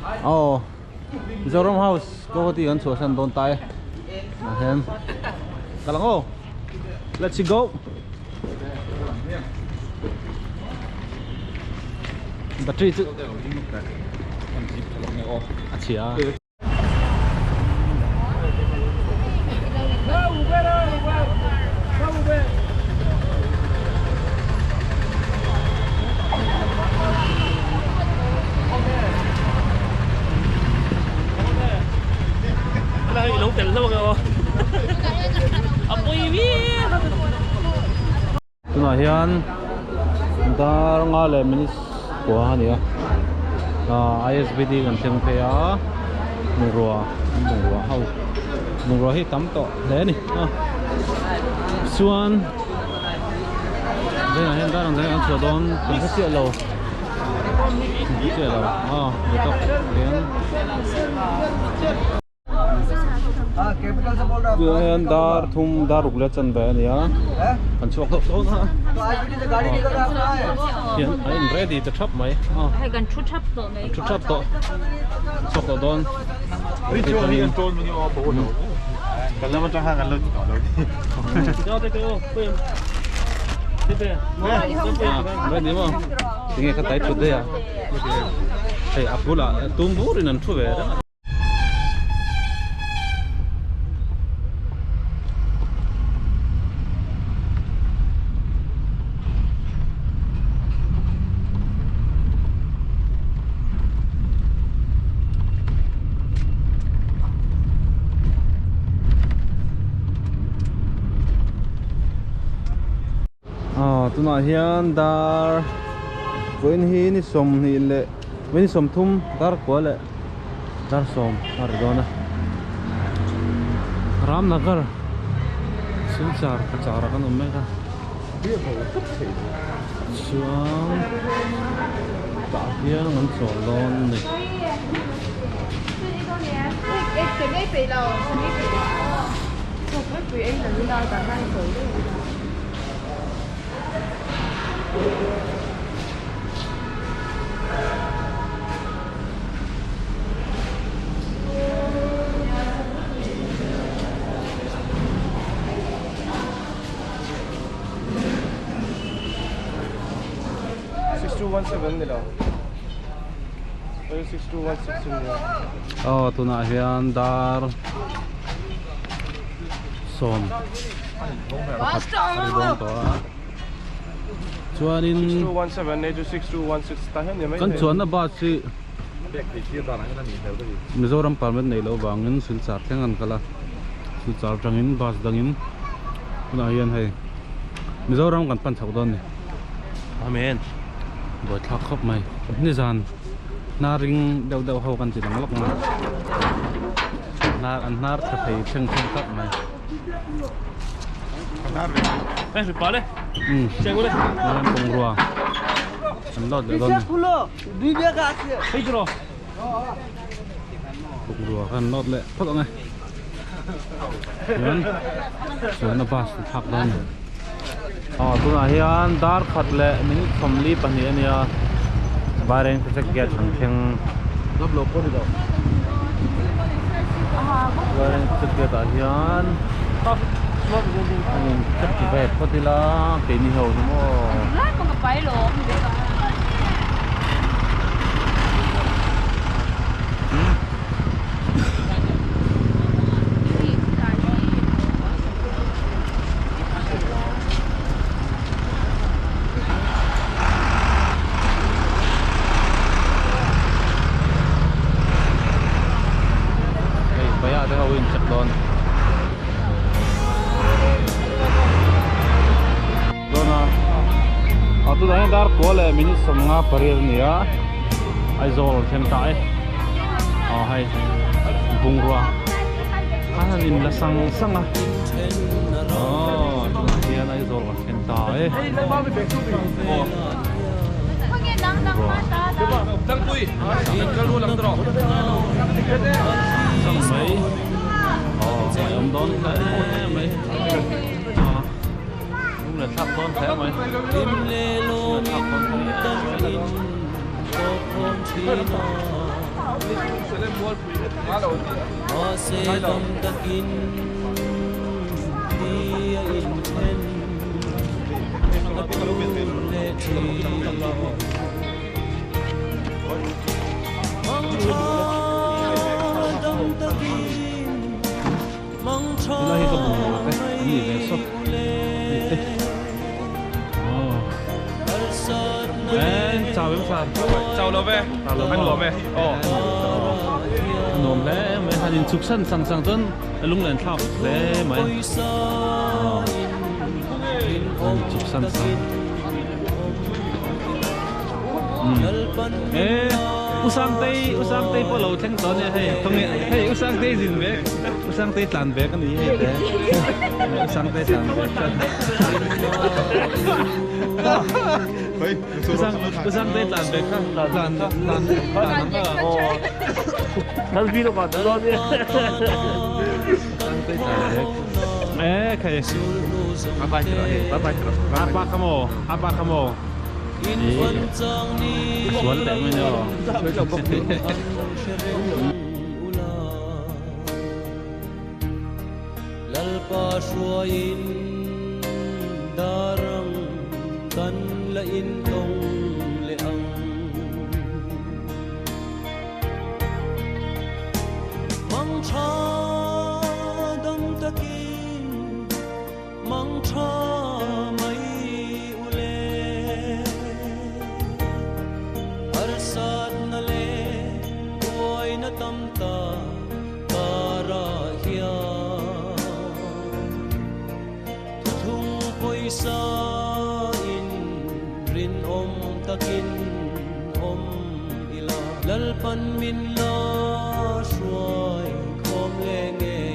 Aw Mizoram House Guwahati kan chhuahsan dawn ta e ah hian kal ang aw let's go battery chu a chhia a. Tunah hian dar nga leh minutes kua a ni a ah ISBT kan thleng phei a bungrua bungrua ho bungrua hi tam tawh hle a ni a chuan vengah hian dar ang zan an chhuah dawn kan hre chiah lo kan hre chiah lo a ni tawk hian. Tunah hian dar thum dar ruk leh chanve a ni a kan chhuak hlauh dawn a hian a in ready ta thap mai a hei kan thu thap tawh mai thu thap tawh chhuak tawh dawn ready maw tinge ka tai thut daih a hei a bulah tum burin an thu ve reng a. Aw tunah hian dar vawiin hi ni sawmhnih leh vawiin ni sawmthum dar kua leh dar sawm a ri dawn a Ramnagar Silchar kachar ah kan awm mek a chuan tah hian an chawl dawn a ni. Aw tunah hian dar sawm pakhat a ri dawn tawh a chuanin kan chuanna bus hi Mizoram permit neih loh vangin Silchar thleng an kal a Silchar atangin bus dangin tunah hian hei Mizoram kan pan chhoh dawn a ni Amen buaithlak khawp mai nizan hnar ring deuh deuh ho kan ti lang lawk mai hnar an hnar tha thei thleng thleng tlat mai um bungrua an load leh dawn bungrua kha an load leh phawt ang e chuan chuan a bus an thlak dawn aw tunah hian dar khat leh minute sawmli pahnih a nia Bahrain project gate an thleng Bahrain project gate ah hian an in check ve phawt ila keini ho hi maw. Hei paiah te ho in check dawn dawn a a tunah hian dar kua leh minute sawmnga pariat a ni a Aizawl an thleng ta e aw hei bungrua a han in la sang sang a aw tunah hian Aizawl kan thleng ta e sang mai aw ngaihawm dawn hle mai aw lung leh thlak dawn hle mai lung leh thlak dawn hle mai. Tilai hi ka bungrua te an ni ve sawt hei te aw eh chau em sir chau lo ve chau lo a nuam e aw a nuam hle mai han in chhuk san sang sang chuan a lunglen thlak hle mai aw han in chhuk san sang Eh, Usangtei, Usangtei pawh lo thleng tawh ania hei. Khawnge, hei Usangtei zin vek. Usangtei tlan vek a ni hei te. Usangtei tlan vek. Usang, Usangtei tlan vek kha. Tlan, tlan, tlan kha. Kan video ka ta lo ni. Usangtei tlan vek. Eh, khai. Bye bye, bye bye. Apa kamu? Apa kamu? Sual teh mai ni aw. Lalpa hruaiin darang kan la intawng leh ang. Mangtha dam takin Mangtha mai u le. Harsatna leh buaina tam ta karah hian thuthung pawisa in rinawm takin awm ila. Lalpan min la hruai khawm leh ngei.